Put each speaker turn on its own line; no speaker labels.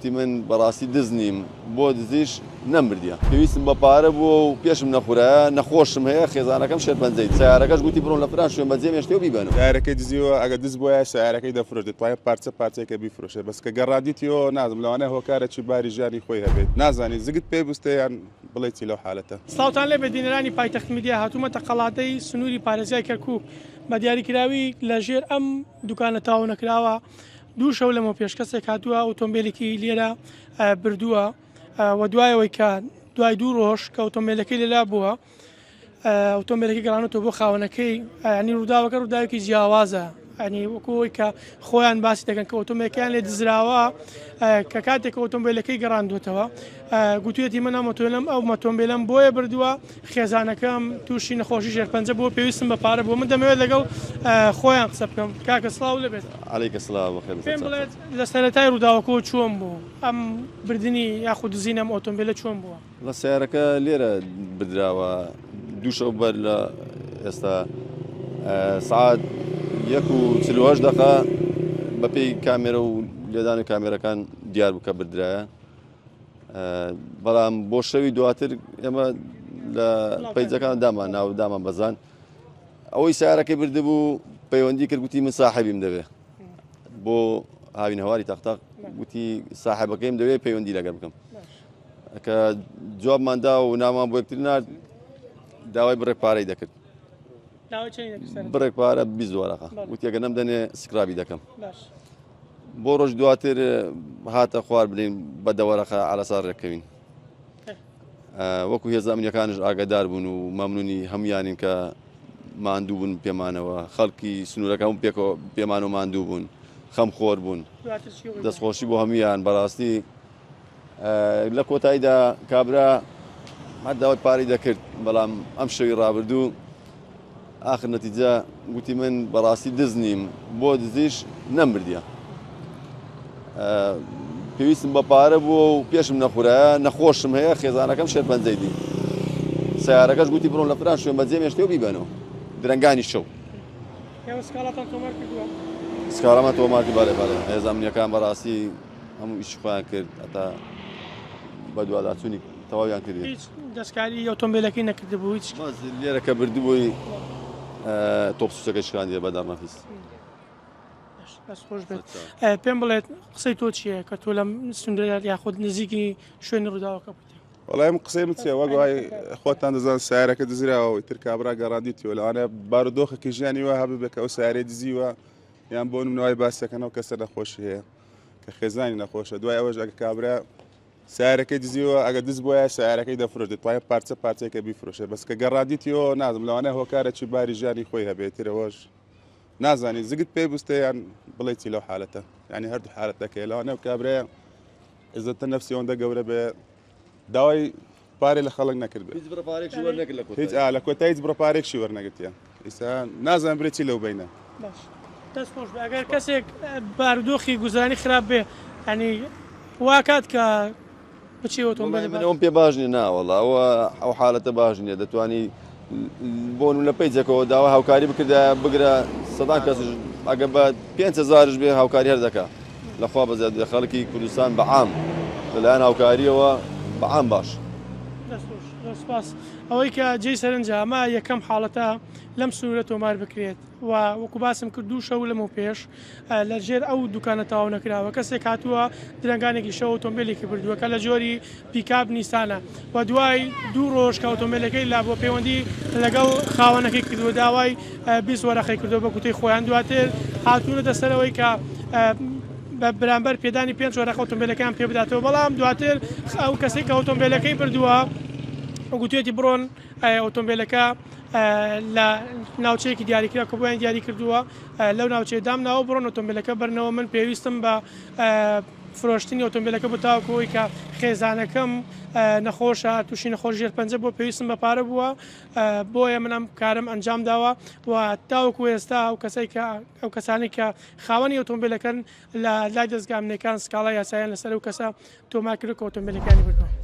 گوتی من بەڕاستی دز نیم بۆ دزیش نەمبردیە پێویستم بە پارە بووە و پێشم نەخورایە نەخۆشم هەیە خێزانەکەم شێرپەنجەی سەیارەکەش گوتی بڕۆن لە فلان شوێن بەجێ مێشتێ و بیبەنەوە.
سەیارەکەی دزیوە ئەگەر دز بوایە سەیارەکەی دەفرۆشت دەتوانێت پارچە پارچەیەکە بیفرۆشێت بەس کە گەڕاندیتیەوە نازم لەوانەیە هۆکارەکی باری ژیانی خۆی هەبێت نازانی زگت پێ بوستێ یان بڵێی چی لەو حالەتە.
سڵاوتان لێبێت بینەرانی پایتەخت میدیا هاتوومەتە قەڵادەی سنووری پارێزگای کەرکووک بە دیاریکراوی لە ژێر ئەم دوکانە تەواو نەکراوە دوو شەو لەمەو پێش کەسێک هاتووە ئۆتۆمبیلێکی لێرە بردووە و دوایەوەی کە دوای دوو ڕۆژ کە ئۆتۆمبیلەکەی لەلا بووە ئۆتۆمبیلەکەی گەڕانەوە بۆ خاوەنەکەی ینی ڕووداوەکە ڕووداوێکی جیاوازە ئەنی وەکوی کە خۆیان باسی دەکەن کە ئۆتۆمبیلەکەیان لێ دزراوە کە کاتێک ئۆتۆمبیلەکەی گەڕاندوێتەوە گوتویەتی من ئەم ئۆتۆمبیلەم ئەو ئۆتۆمبیلەم بۆیە بردووە خێزانەکەم تووشی نەخۆشی شێرپەنجە بووە پێویستم بە پارە بووە من دەمەوێت لەگەڵ خۆیان قسە بکەم کاکە سڵاو لەبێت
عەلەیکە سڵاو بەخێر
پێم بڵێت لە سەرەتای ڕووداوەکەوە چۆن بوو ئەم بردنی یاخود دزین ئەم ئۆتۆمبیلە چۆن بووە؟
لە سیارەکە لێرە بدراوە دوو شەو بەر لە ئێستا سعات 1:48 دقە بەپێی کامێرە و لێدانی کامێرەکان دیار بوو کە بردرایە بەڵام بۆ شەوی دواتر ئێمە لە پەیجەکان دامان ناو دامان بەزان ئەوەی سارەکەی بردبوو پەیوەندی کرد گوتی من ساحبیم دەوێ بۆ هاوین هەواری تەختەق گوتی ساحبەکەیم دەوێ پەیوەندی لەگەر بکەم کە جوابماندا و نامان بۆ یەکتر نارد داوای بڕێک پارەی دەکرد بڕێک پارە 20 وەرەقە وتێکە نەمدەنێ سکرابی دەکەم بۆ ڕۆژ دواتر هاتە خوار بلین بە دەوەرەقە عەلەسار ڕێککەوین وەکو هێزە ئەمنیەکانش ئاگادار بوون و مەمنونی هەمویانین کە ماندوو بوون پێمانەوە خەڵکی سنوورەکە هەموو پێکەوە پێمانەوە ماندوو بوون خەمخۆر بوون دەستخۆشی بۆ هەمویان بەڕاستی لە کۆتاییدا کابرا هەر داوای پارەی دەکرد بەڵام ئەم شەوی ڕابردوو ئاخر نەتیجە گوتی من بەڕاستی دز نیم بۆ دزیش نەمبردیە پێویستم بە پارە بووە و پێشم نەخورایە نەخۆشم هەیە خێزانەکەم شێرپەنجەی دی سیارەکەش گوتی بڕۆن لە فران شوێن بەجێ مێشتێ و بیبەنەوە درەنگانی شەو سکاڵامان تۆمار کرد بەڵێ بەڵێ هێزە ئەمنیەکان بەڕاستی هەموو ئیشی خۆیان کرد هەتا بەدواداچوونی تەواویان کرد
هیچ دەستکاری ئۆتۆمبیلەکەی نەکردبوو هیچ
بەس لێرە کە بردبووی تۆپ سوچەکەی شکاندیە بە دەرنەفیس
دەست خۆش بێت پێم بڵێت قسەی تۆ چییە کە تۆ لەم سندە یاخود نزیکی شوێنی ڕووداوەکە بوویت
وەڵای من قسەی من چیە وەک وای خۆتان دەزان سیارەکە دزراوە و ئیتر کابرا گەڕاندیتەوە لەوانەیە بارودۆخێکی ژیانی وا هەبێ کە ئەو سیارەی دزیوە یان بۆ نمونە وای باسەکەن ئەو کەسە نەخۆشی هەیە کە خێزانی نەخۆشە دوای ئەوەش ئەگە کابرا سیارەکەی دزیوە ئەگە دز بۆیە سیارەکەی دەفرۆشت دەتوانێت پارچە پارچەیەکە بیفرۆشێت بەس کە گەڕاندیتەوە نازم لەوانەیە هۆکارێکی باری ژیانی خۆی هەبێت ترەوەش نازانی زگت پێ بستێ یان بڵێ چی لەو حالەتە ینی هەردوو حالەتەکەی لەوانەیە کابرایە عزەتە نەفسی ئەوەندە گەورە بێ داوای پارەی لە خەڵک نەکرد
هیچ بڕە پارێکشی وەرنەگرت لە
کۆتایی هیچ ئا لە کۆتایی هیچ بڕە پارێکشی وەرنەگرتیە ئیسا نازانم برێ چی لەو بەینە.
باش دەست خۆش بێ ئەگەر کەسێک بارودۆخی گوزەرانی خراپ بێ یانی وا کات کە بچێ ئۆتۆمبێل
وەڵای من ئەوم پێ باش نیە نا وەڵا ئەوە ئەو حالەتە باش نیە دەتوانی بۆ لە پەیجەکەەوە داوا هاوکاری بکردایە بگرە سەدان کەس ئەگە بە 5هزارش بێ هاوکاری هەر دەکا لەخوا بەزیاد بێ خەڵکی کوردستان بە عام لەلایەن هاوکاریەوە بە عام باش.
دەست خۆش زۆر سوپاس. ئەوەی کە جێی سەرنجە ئەمە یەکەم حاڵەتە لەم سنوورە تۆمار بکرێت و وەکو باسم کرد دوو شەو لەمەو پێش لە ژێر ئەو دوکانە تەواو نەکراوە کەسێک هاتووە درەنگانێکی شەو ئۆتۆمبیلێکی بردووە کە لە جۆری پیکاب نیسانە و دوای دوو ڕۆژ کە ئۆتۆمبیلەکەی لابووە پەیوەندی لەگەڵ خاوەنەکەی کردووە داوای 20 وەرەقەی کردووە بە گوتەی خۆیان دواتر هاتوونەتە سەرەوەی کە بە بەرامبەر پێدانی پێنج وەرەقە ئۆتۆمبیلەکەیان پێ بداتەوە بەڵام دواتر ئەو کەسێک کە ئۆتۆمبیلەکەی بردووە گوتوێتی بڕۆن ئۆتۆمبیلەکە لە ناوچەیەکی دیاریکرا کە بۆیان دیاری کردووە لەو ناوچەیە دامناوە بڕۆن ئۆتۆمبیلەکە بەرنەوە من پێویستم بە فرۆشتنی ئۆتۆمبیلەکە بۆ تاوەکو ئەوەی کە خێزانەکەم نەخۆشە تووشی نەخۆش ژێرپەنجە بووە پێویستم بە پارە بووە بۆیە من ئەم کارم ئەنجام داوە و تاوەکو ئێستا ئەو کەسەی کە ئەو کەسانی کە خاوەنی ئۆتۆمبیلەکەن لە لای دەزگا ئەمنیەکان سکاڵای یاساییان لەسەر ئەو کەسە تۆمار کردووە کە ئۆتۆمبیلەکانی بردووە.